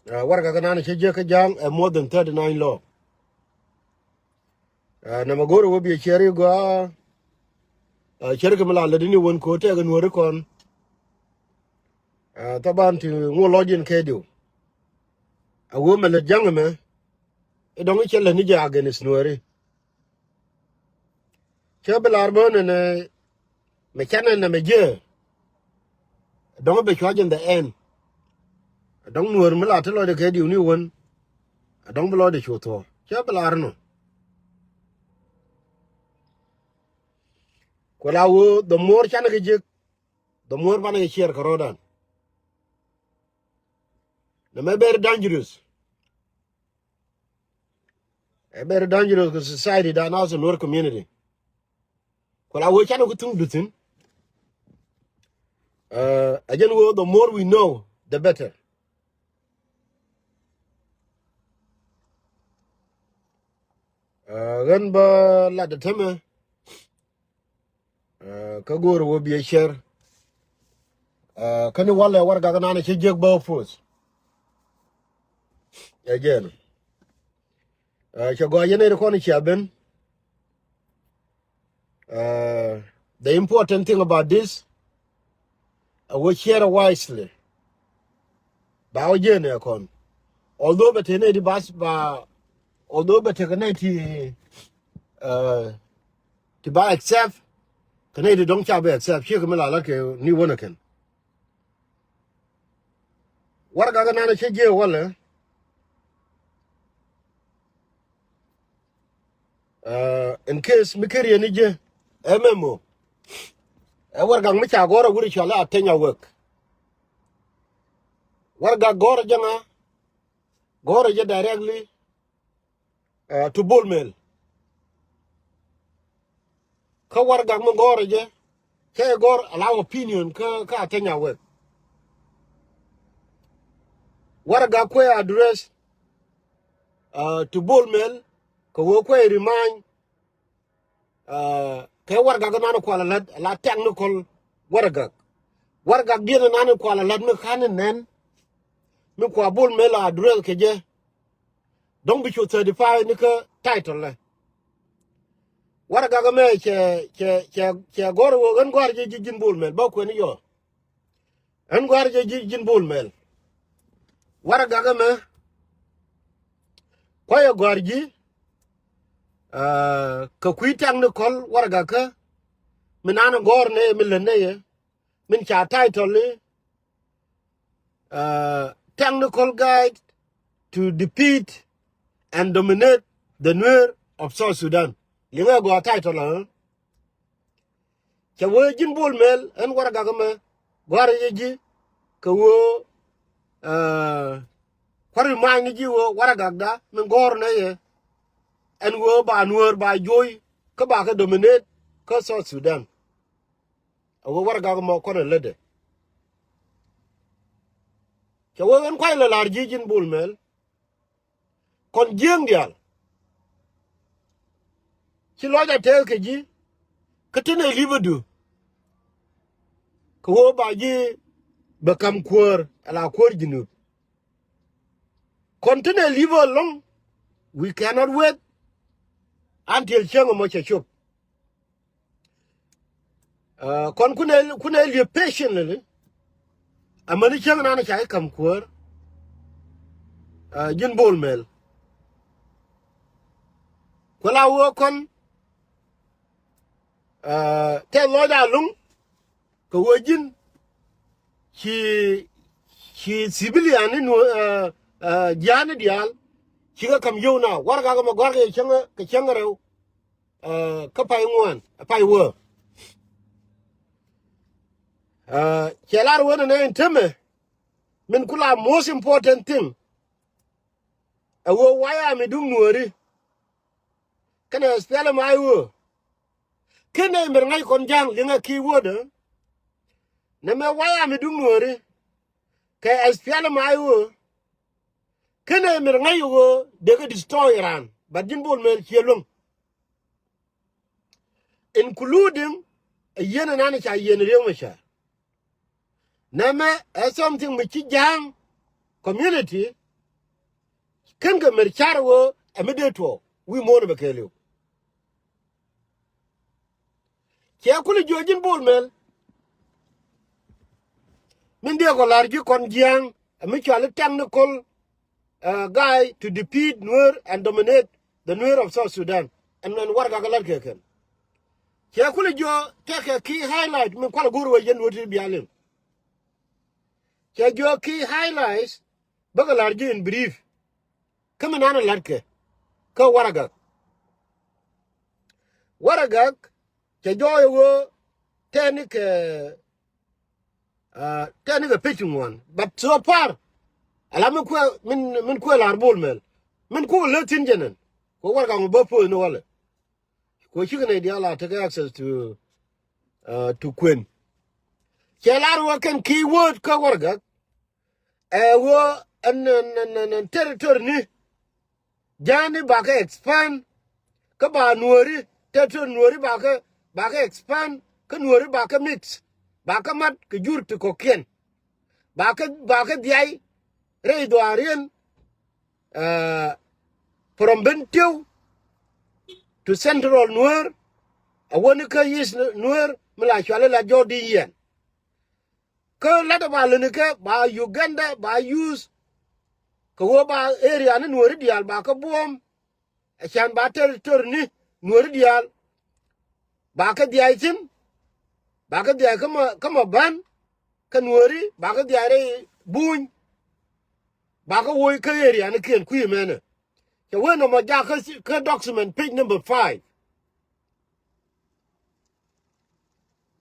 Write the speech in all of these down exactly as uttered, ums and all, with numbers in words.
Warɛgak kä nan cä jiäk kä ja̱a̱ŋ ɛ more than thirty nine law. Nɛmɛ go̱o̱rɛ wä biɛ ciɛri gɔaa. Ciɛri kɛ mi la lät ini wän ko̱ tɛk in wääri kɔn. Thaban ti ŋuɔ lɔc in kɛ diw. A wee mɛ lät ja̱ŋ ɛmɛ. I̱ dɔ̱ŋ i̱ cɛ lät ni jɛ against nuääri. Cä bi lar bä nɛnɛ mɛ canɛ nɛmɛ jiɛ. Dɔ̱ŋ bɛ cua jɛ in the end. Dɔ̱ŋ nuäär mi la ti lɔcdɛ kɛ diw ni wän. Dɔ̱ŋ bi lɔcdɛ cu thuɔ̱ɔ̱ cä bi lar nɔ. Ku la wee the more canɛ kɛ jiäk, the more banɛ kɛ ciɛɛr kɛ rɔ̱dan. Nɛmɛ very dangerous. Ɛ very dangerous kɛ society dan as a Nuer community. Ku la wee canɛ ku thuŋ duthin. Ɛ jɛn wee the more we know the better. Ɣän bä lat ɛ tämɛ. Kä go̱o̱r wä biɛ cär. Kä ni walɛ warɛgak nan cä jiäk bä puɔth. Ɛ jɛn. Cɛ gɔaa yɛn ɛ ri kɔn cia ben. The important thing about this, a wä share wisely. Ba wä jiɛn ɛ kɔn. Although bɛ te nɛ di bas ba, although bɛ te kɛ nɛ ti ti ba accept kɛ nɛ di dɔŋ ca bɛ accept ciek mi la la kɛ ni wänä kɛn. Warɛgak nan cä jiɛ walɛ. In case mi keriɛ ni jɛ ɛ memo. Ɛ warɛgak mi ca gɔrɛ wuri cɔl a tenya wek. Warɛgak gɔrɛ jɛ ŋa? Gɔrɛ jɛ directly to Bol Mel. Kä warɛgak mi gɔrɛ jɛ cɛ gɔr a la opinion kä kä a tenya wek. Warɛgak kuɛ address to Bol Mel kɛ wee kuɛ remind. Kɛ warɛgak nan kual a lät a la technical warɛgak. Warɛgak diɛn nan kual a lät mi kan nɛn mi kua Bol Mel a address kɛ jɛ. Dɔ̱ŋ bi cu certify ni kä title lɛ. Warɛgak mɛ cɛ cɛ cɛ cɛ gɔr wä ɣän gɔr jɛ ji̱ ji̱n Bol Mel bä kuɛn yɔ. Ɣän gɔr jɛ ji̱ ji̱n Bol Mel. Warɛgak mɛ kuayɛ gɔr ji̱. Kɛ kui̱ technical warɛgak kä mi nan gɔr nɛ mi lät nɛ yɛ min ca title li. Technical guide to defeat and dominate the Nuer of South Sudan. Liŋɛ gɔaa title a. Cɛ wee ji̱n Bol Mel ɛn warɛgak mɛ gɔ̱a̱r yɛ ji̱ kɛ wee kua̱r mi ma̱a̱ny ni ji̱ wee warɛgak da min gɔ̱r nɛ yɛ. Ɛn wee ba Nuer ba joy kä ba kɛ dominate kä South Sudan. A wee warɛgak mɔ kɔn ɛ lätdɛ. Cɛ wee ɣän kuay lɛ la̱r ji̱ ji̱n Bol Mel. Kɔn jiäŋ diaal ci lɔc a tɛɛth kɛ ji̱ kä tin ɛ li̱pädu. Kɛ wee ba ji̱ bɛ ka̱m kuäär ala kuäär Junub. Kɔn tin ɛ li̱pä ɛlɔ̱ŋ, we cannot wait until cäŋ ɛmɔ cɛ cop. Kɔn kunɛ kunɛ liep patiently. Amäni cäŋ nan ca i̱ ka̱m kuäär ji̱n Bol Mel. Kuɛ la wee kɔn tɛth lɔcda luŋ kɛ wee ji̱n ci ci civilian ni nu jia̱a̱ni diaal cikɛ ka̱m yio̱w na warɛgak mɛ gɔ̱a̱r kɛ cäŋ kɛ cäŋ rɛw. Kä pay ŋuan pay wee. Cɛ lar wen nɛ in temɛ min kula most important thing. Ɛ wee waya mi duŋ nuɔri kɛnɛ SPLM-IO. Kɛnɛ mɛr ŋa̱c kɔn ja̱a̱ŋ liŋɛ ki wodä. Nɛ mɛ waya mi duŋ nuɔri kɛ SPLM-IO. Kɛnɛ mɛr ŋa̱c wee dekɛ destroy raan but ji̱n Bol Mel ciɛ luäŋ. Including a yieen anan ca yieen Riek Machar. Nɛmɛ ɛ something mi ci ja̱a̱ŋ community Kän kɛ mɛr car ɣöö ɛ mi dee tuɔɔk wi̱i̱ muɔ̱ɔ̱n ɛ bɛ kɛɛliw. Cɛ kulɛ jiök ji̱n Bol Mel min diɛɛk kɔ la̱r ji̱ kɔn jiääŋ ɛ mi cɔal i̱ technical, uh, guy to defeat Nuer and dominate the Nuer of South Sudan. Ɛn ɛn warɛgak ɛ la̱t kɛ kɛn. Cɛ kulɛ jiök tɛkɛ key highlight min kualɛ go̱o̱r wee yɛn wä ti bia liŋ. Cɛ jiök key highlights bäkɛ la̱r ji̱ in brief. Kä min an ɛ la̱t kɛ kä warɛgak. Warɛgak cɛ jɔɔc ɛ ɣöö tɛni kɛ, uh, tɛni kɛ page ti ŋuan. But so far ala min kuɛ, min, min kuɛ la̱r Bol Mel min kukɛ lät thi̱n jɛn ɛn. Kɛ warɛgak mi bä poth ni walɛ. Kɛ cikɛ nɛy diaal a tekɛ access to, uh, to kuën. Cɛ lar wä kɛn key word kä warɛgak. Ɛ wä ɛn, ɛn, ɛn, ɛn, ɛn territory ni. Ja̱a̱ni bakɛ expand. Kä ba Nuɔri, territory Nuɔri bakɛ, bakɛ expand. Kä Nuɔri bakɛ mix. Bakɛ mat kɛ jur ti kɔ̱kiɛn. Bakɛ, bakɛ dhiay rɛy dhuaariɛn, uh, from Bentiu to Central Nuer. A wäni kä East Nuer mi la cuali la jɔɔk di yɛn. Kä latdä ba lätnikɛ ba Uganda ba use kɛ ɣöö ba area ni Nuɔri diaal ba kä buɔ̱ɔ̱m. Ɛ can ba territory ni Nuɔri diaal ba kä dhiay thi̱n. Ba kä dhiay kä ma, kä ma ban kä Nuɔri ba kä dhiay rɛy Buny. Ba kä woc kä area ni kiɛn kui̱ mɛnɛ. Cɛ wee nɔmɔ jak kä, kä document page number five.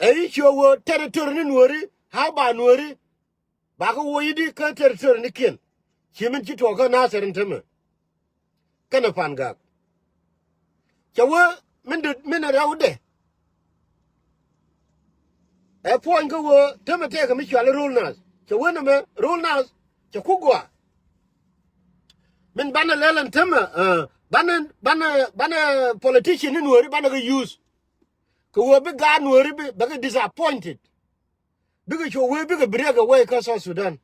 Ɛ i̱ ciö wee territory ni Nuɔri, how ba Nuɔri ba kä woc i̱di kä territory ni kiɛn. Ci min ci tuɔɔk kä Nasir in tämɛ kɛnɛ Pangak. Cɛ wee min dee, min rɛwdɛ. Ɛ puɔ̱ny kä ɣöö tämɛ tɛkɛ mi cuali Rol Nath. Cɛ wee nɛmɛ Rol Nath cɛ ku gɔaa. Min banɛ lɛl ɛn tämɛ, uh, banɛ, banɛ, banɛ politician ni Nuɔri banɛ kɛ use. Kɛ ɣöö bi gaat Nuɔri bi, bɛ kɛ disappointed. Bikɛ cu wee bikɛ break away kä South Sudan.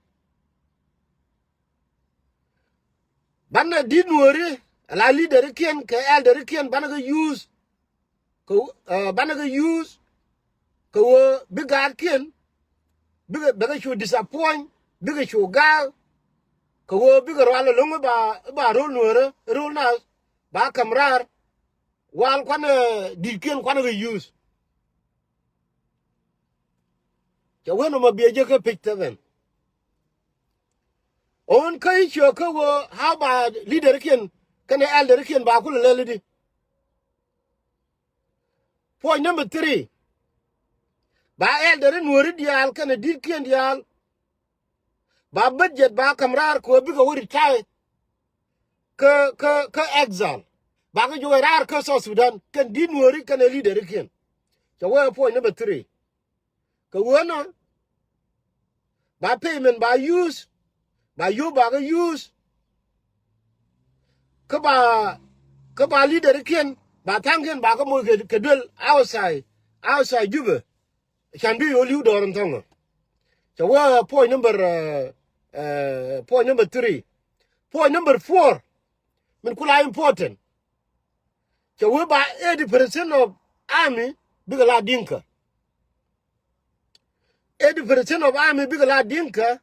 Banɛ di̱t Nuɔri, ala leader ikiɛn kɛ elder ikiɛn banɛ kɛ use. Kɛ, uh, banɛ kɛ use kɛ ɣöö bi gaatkiɛn bikɛ, bɛ kɛ cu disappoint, bikɛ cu gaak. Kɛ ɣöö bikɛ rual ɛlɔ̱ŋ i̱ ba, i̱ ba Rol Nuɔrä, Rol Nath ba ka̱m raar. Wal kuanɛ di̱tkiɛn kuanɛ kɛ use. Cɛ wee nɔmɔ biɛ jɛ kä page seven. Ɣän kä i̱ ciö kä ɣöö how ba leader ikiɛn kɛnɛ elder ikiɛn ba kulɛ lɛl i̱di. Point number three. Ba elder in Nuɔri diaal kɛnɛ di̱tkiɛn diaal. Ba budget ba ka̱m raar kɛ ɣöö bikɛ wä retire kä, kä, kä exile. Ba kɛ juɔc raar kä South Sudan kɛn di̱t Nuɔri kɛnɛ leader ikiɛn. Cɛ wee point number three. Kɛ ɣöö nɔ ba payment ba use, ba yio̱w ba kɛ use. Kä ba, kä ba leader ikiɛn ba tha̱a̱ŋkiɛn ba kɛ moc kɛ, kɛ duel outside, outside Juba. Can bi yio̱w li̱w dɔɔr in thɔŋä. Cɛ wee point number, uh, uh, point number three. Point number four. Min kula important. Cɛ wee ba eighty percent of army bikɛ la Dinka. Eighty percent of army bikɛ la Dinka.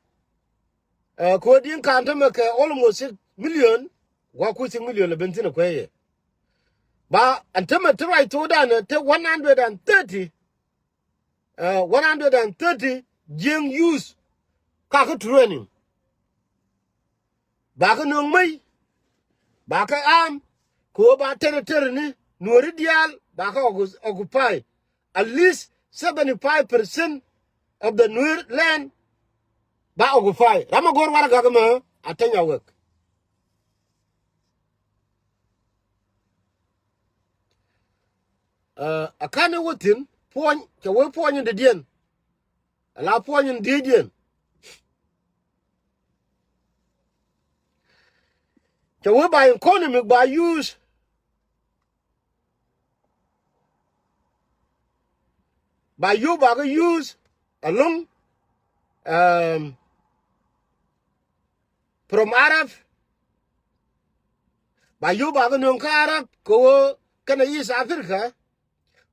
Uh, kɛ ɣöö Dinka ɛn tämɛ kɛ almost six million. Wa ku six million lɛ ben thi̱n ɛ kueeyɛ. Ba ɛn tämɛ ti ruac thokdan ɛ te one hundred and thirty, uh, one hundred and thirty Jieng youth ka kä training. Ba kä nööŋ mey, ba kä arm, kɛ ɣöö ba territory ni Nuɔri diaal ba kä occu-, occupy. At least seventy five percent of the Nuer land ba occupy. Ram a go̱r warɛgak mɛ a teny a wek. Uh, a ka̱n i̱ wä thi̱n puɔ̱ny, cɛ wee puɔ̱ny in dädiɛn. Ala puɔ̱ny in dhiecdiɛn. Cɛ wee ba economy ba use. Ba yio̱w ba kɛ use ɛlɔ̱ŋ, um, from Arab Ba yio̱w bakɛ nööŋ kä Arab kɛ ɣöö kɛnɛ East Africa.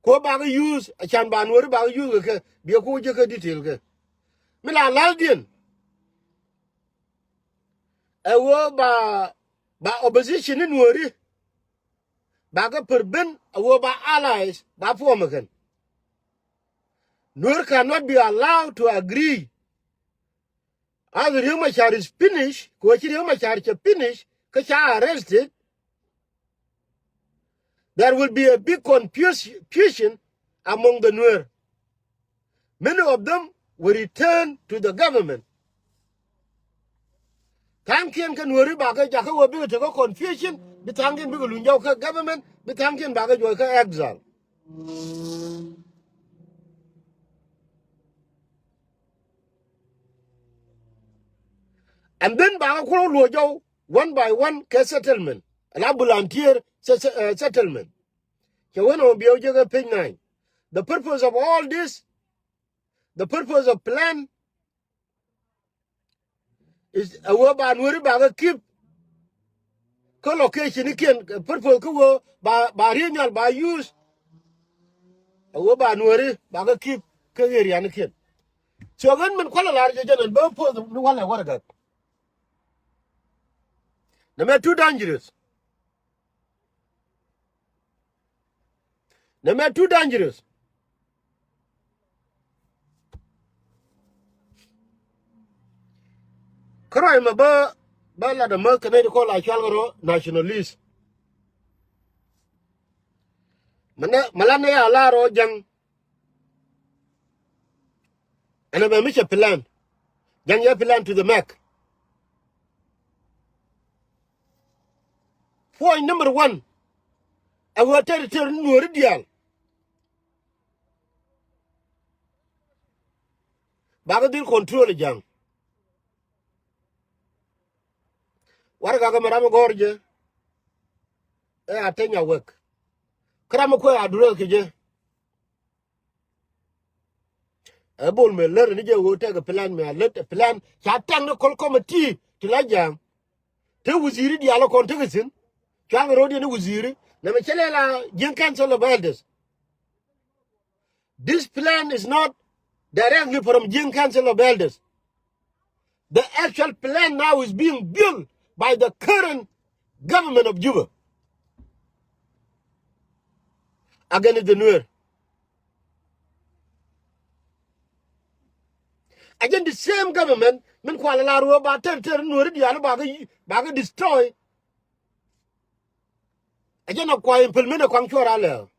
Kɛ ɣöö bakɛ use, a can ba Nuääri bakɛ use kɛ kɛ, biɛ ku jɛ kä detail kɛ. Mi la laldiɛn ɛ ɣöö ba, ba opposition ni Nuääri bakɛ prevent, a ɣöö ba allies ba form kɛn. Nuer cannot be allowed to agree. As Riek Machar is finished, kɛ ɣöö ci Riek Machar cɛ finish, kä ca arrested, there will be a big confusion among the Nuer. Many of them will return to the government. Tha̱a̱ŋkiɛn kä Nuääri bakɛ jakä ɣöö bikɛ tekɛ confusion, bi tha̱a̱ŋkiɛn bikɛ luny jɔw kä government, bi tha̱a̱ŋkiɛn bakɛ juɔc kä exile. And then bakɛ kulɛ luɔc jɔw one by one kɛ settlement. Ala volunteer se-, se-, eh, settlement. Cɛ wän ɔ biɛw jɛ kɛ page nine. The purpose of all this, the purpose of plan is a ɣöö ba Nuääri bakɛ keep kä location ikiɛn, eh, purpose kä ɣöö ba, ba Riek Machar ba use. A ɣöö ba Nuääri bakɛ keep kä area nikiɛn. So ɣän min kualɛ lar jɛ jɛn ɛn bä purpose ni walɛ warɛgak. Nɛmɛ too dangerous. Nɛmɛ too dangerous. Kä ruac mɛ bä, bä lat amäth kɛ nɛy ti kɔn la cual kɛ rɔ nationalist. Mɛ nɛ, mɛ lat nɛ ya la rɔ Ja̱ŋ. Ɛn ɛmɛ mi cɛ plan. Ja̱ŋ yɛ plan to the max. Point number one. Ɛ ɣöö tɛr tɛr Nuääri diaal. Bakɛ dhil control Ja̱ŋ. Warɛgak ɛmɛ ram mi gɔ̱r jɛ. Ɛ a teny a wek. Kä ram mi kuɛ a durɛ kɛ jɛ. Ɛ Bol Mel lär ni jɛ ɣöö tekɛ plan mi a lät ɛ plan ca taŋ ni kɔl committee ti la Ja̱a̱ŋ. Te waziri diaal kɔn tekɛ thi̱n. Cuaŋ ro̱diɛn ni waziri. Nɛmɛ cɛ lɛ la Jieng Council of Elders. This plan is not directly from Jieng Council of Elders. The actual plan now is being built by the current government of Juba against the Nuer. Again, the same government min kual la ruɔ ba ter ter Nuer diaal ba ga, ba ga destroy. Again, a kua implement a kuaŋ cuɔr a lɛ.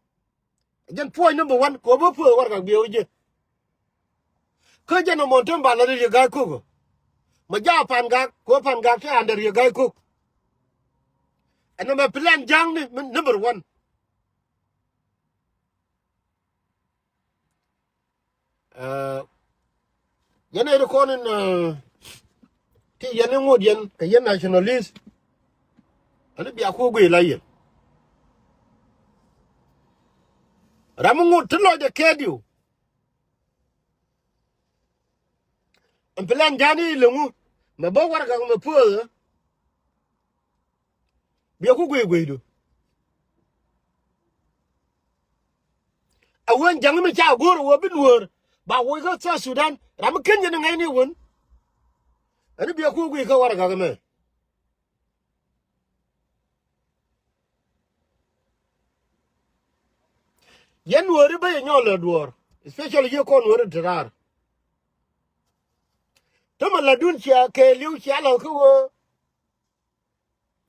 Jɛn point number one, kɛ ɣöö bä puɔth warɛgak biɛ wä ji̱. Kä jɛn ɛ mɔn tem ba lät riek ga̱a̱c kok. Mɛ jaak pan gak, kɛ ɣöö pan gak te under riek ga̱a̱c kok. Ɛn nɛmɛ plan Ja̱ŋni, min number one. Ɛ, yɛn ɛ ri kɔn in, ɛ, ti yɛn in ŋot yɛn kɛ yɛn nationalist. Ani bia ku guic la yɛn. Ram mi ŋot ti lɔcdɛ kɛɛt diw. Ɛn plan Ja̱ŋni ilɛ ŋu mɛ bä warɛgak mɛ puɔth. Bia ku guic guicdu. A wen Ja̱ŋ mi ca go̱o̱r a wä bi Nuäär ba woc kä South Sudan, ram mi ken yɛn ŋäcni wän. Ani bia ku guic kä warɛgak ɛmɛ. Yɛn Nuääri bä yɛ nyɔk lɛ duɔ̱ɔ̱r, especially yɛ kɔn Nuääri te raar. Tämɛ lätdun cia kɛɛliw cia lɔ kä ɣöö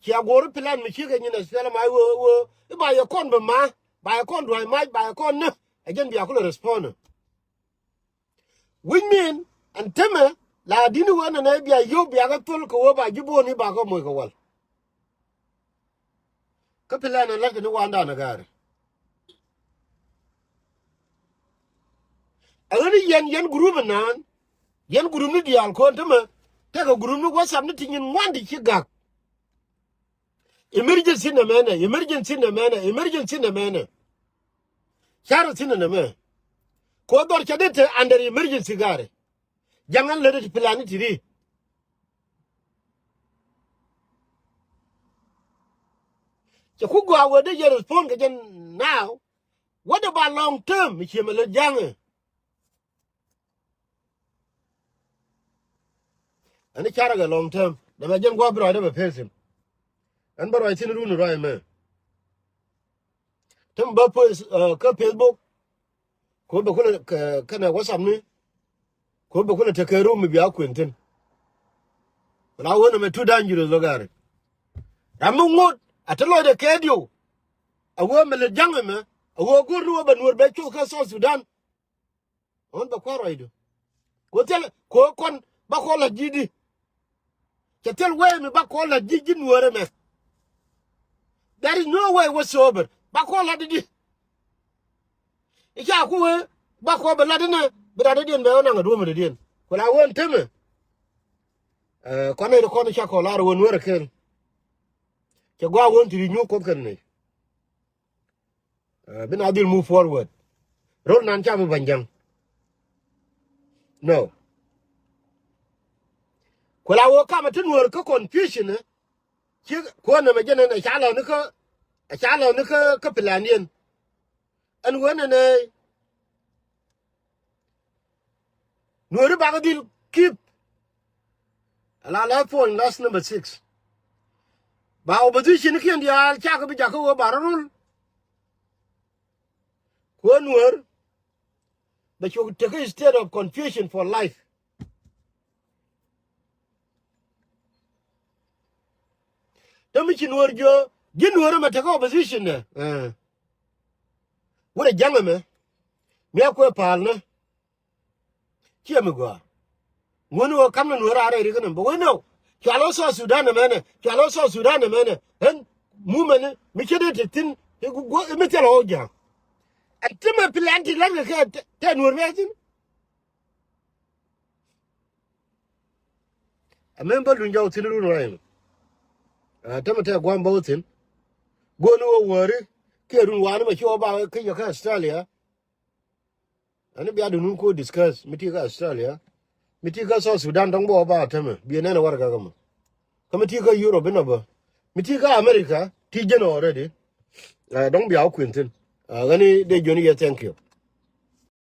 cia guɔ̱ɔ̱r plan mi cikɛ nyin ɛ thilɛ ma ɣöö, ɣöö i̱ ba yɛ kɔn bɛ ma, ba yɛ kɔn dua̱c mac, ba yɛ kɔn nä. Ɛ jɛn bia kulɛ respond. Which mean, ɛn tämɛ la di̱t ni ɣöö nɛnɛ bia yio̱w bia kɛ thol kɛ ɣöö ba ji̱ bo̱o̱ni ba kɛ moc kɛ wal. Kä plan ɛn la̱t kɛ ni wandan ɛ ga̱a̱ri. Ɛ ɣän ni yɛn, yɛn group ɛnan, yɛn group ni diaal kɔn tämɛ, tekɛ group ni WhatsApp ni ti nyin ŋuan ti ci gak. Emergency nɛmɛnɛ, emergency nɛmɛnɛ, emergency nɛmɛnɛ. Carɛ thin nɛmɛ. Kɛ ɣöö dhɔr ca dee te under emergency ga̱a̱ri. Ja̱ŋ ɛn lätdɛ ti plan ni ti ri. Cɛ ku gɔaa wee dee yɛ respond kɛ jɛ now. What about long term? Mi ciɛ mɛ lɛ ja̱ŋɛ. Ɛn i̱ carɛ kɛ long term. Dɛ mɛ jɛn gua̱a̱ bi rɔɔdɛ bɛ pes in. Ɛn bä ruac thi̱n run ruac mɛ. Tem bä post, uh, kä Facebook. Ko bɛ kulɛ kɛ, kɛnɛ WhatsApp ni. Ko bɛ kulɛ tekɛ rum mi bia kuën thi̱n. Wala wä nɛ mɛ too dangerous lo gari. Ram mi ŋot a te lɔcdɛ kɛ diw. A wä mɛ lɛ ja̱ŋ ɛmɛ. A wä go̱r ni wä bɛ nuɔr bɛ cuth kä South Sudan. Ɣän bɛ kua̱r ruacdu. Ko thil ko kɔn ba kɔ la̱t ji̱ di. Cɛ thil wee mi ba kɔ la̱t ji̱ ji̱ nuɔ̱ɔ̱rɛ mɛ. There is no way whatsoever. Ba kɔ la̱t di. I̱ ca ku wee ba kɔ bɛ la̱t inɛ bi rat idiɛn bɛ wä naŋ a duɔ̱mɛ dɔ̱diɛn. Ku la wee ɛn temɛ. Ɛ, kɔn nɛy ti kɔn i̱ ca kɔ lar wee nuɔ̱ɔ̱rɛ kel. Cɛ gua̱a̱ wee ɛn ti ri nyuuk kuɔth kɛn nɛy. Ɛ, bi na dhil move forward. Rol nan ca bi ba̱ny ja̱ŋ. No. Kuɛ la wee kamɛ ti nuɔ̱ɔ̱r kä confusion, ɛ. Ci kuɔn nɛmɛ jɛn ɛn ɛ ca lɔ ni kä, ɛ ca lɔ ni kä, kä plan yɛn. Ɛn wee nɛnɛ nuɔ̱ɔ̱ri bakɛ dhil keep. Ala lɛ point last number six. Ba opposition kiɛn diaal cakɛ bi jakä wee ba rɔ rul. Kuɛ nuɔ̱ɔ̱r bɛ cok tekä state of confusion for life. Te mi ci nuɔ̱ɔ̱r jiö ji̱ nuɔ̱ɔ̱r ɛmɛ tekä opposition nɛ. Ɛ. Wurɛ ja̱ŋ ɛmɛ. Mi a kuɛ pa̱a̱l nä. Ciɛ mi gɔaa. Ŋuäni ɣöö ka̱m ni nueer a rɛy rik ni bä wee nɔw. Cual ɣä South Sudan ɛmɛnɛ. Cual ɣä South Sudan ɛmɛnɛ. Ɣän mumɛni mi cä dee te thi̱n. I̱ guɔ i̱ mi thil ɣɔw ja̱a̱ŋ. Ɛ ti mɛ plan ti la̱t kɛ kɛ tɛ nueer bɛ thi̱n. Ɛ mɛn bä luny jɔw thi̱n run ruac ɛmɛ. Ɛ tämɛ tɛ gua̱a̱m bä wä thi̱n. Guɔ̱ni ɣöö wäri kiɛ run wani mɛ ci ɣɔw ba kä yɛ kä Australia. Ani bia dun nun ko discuss mi ti kä Australia. Mi ti kä South Sudan dɔŋ bä wä ba tämɛ. Biɛ nɛn ɛ warɛga kä mɔ. Kä mi ti kä Europe inɔ bä. Mi ti kä America ti jɛn already. Ɛ dɔŋ bia wä kuën thi̱n. Ɛ ɣäni dee jiɔni yɛ, thank you.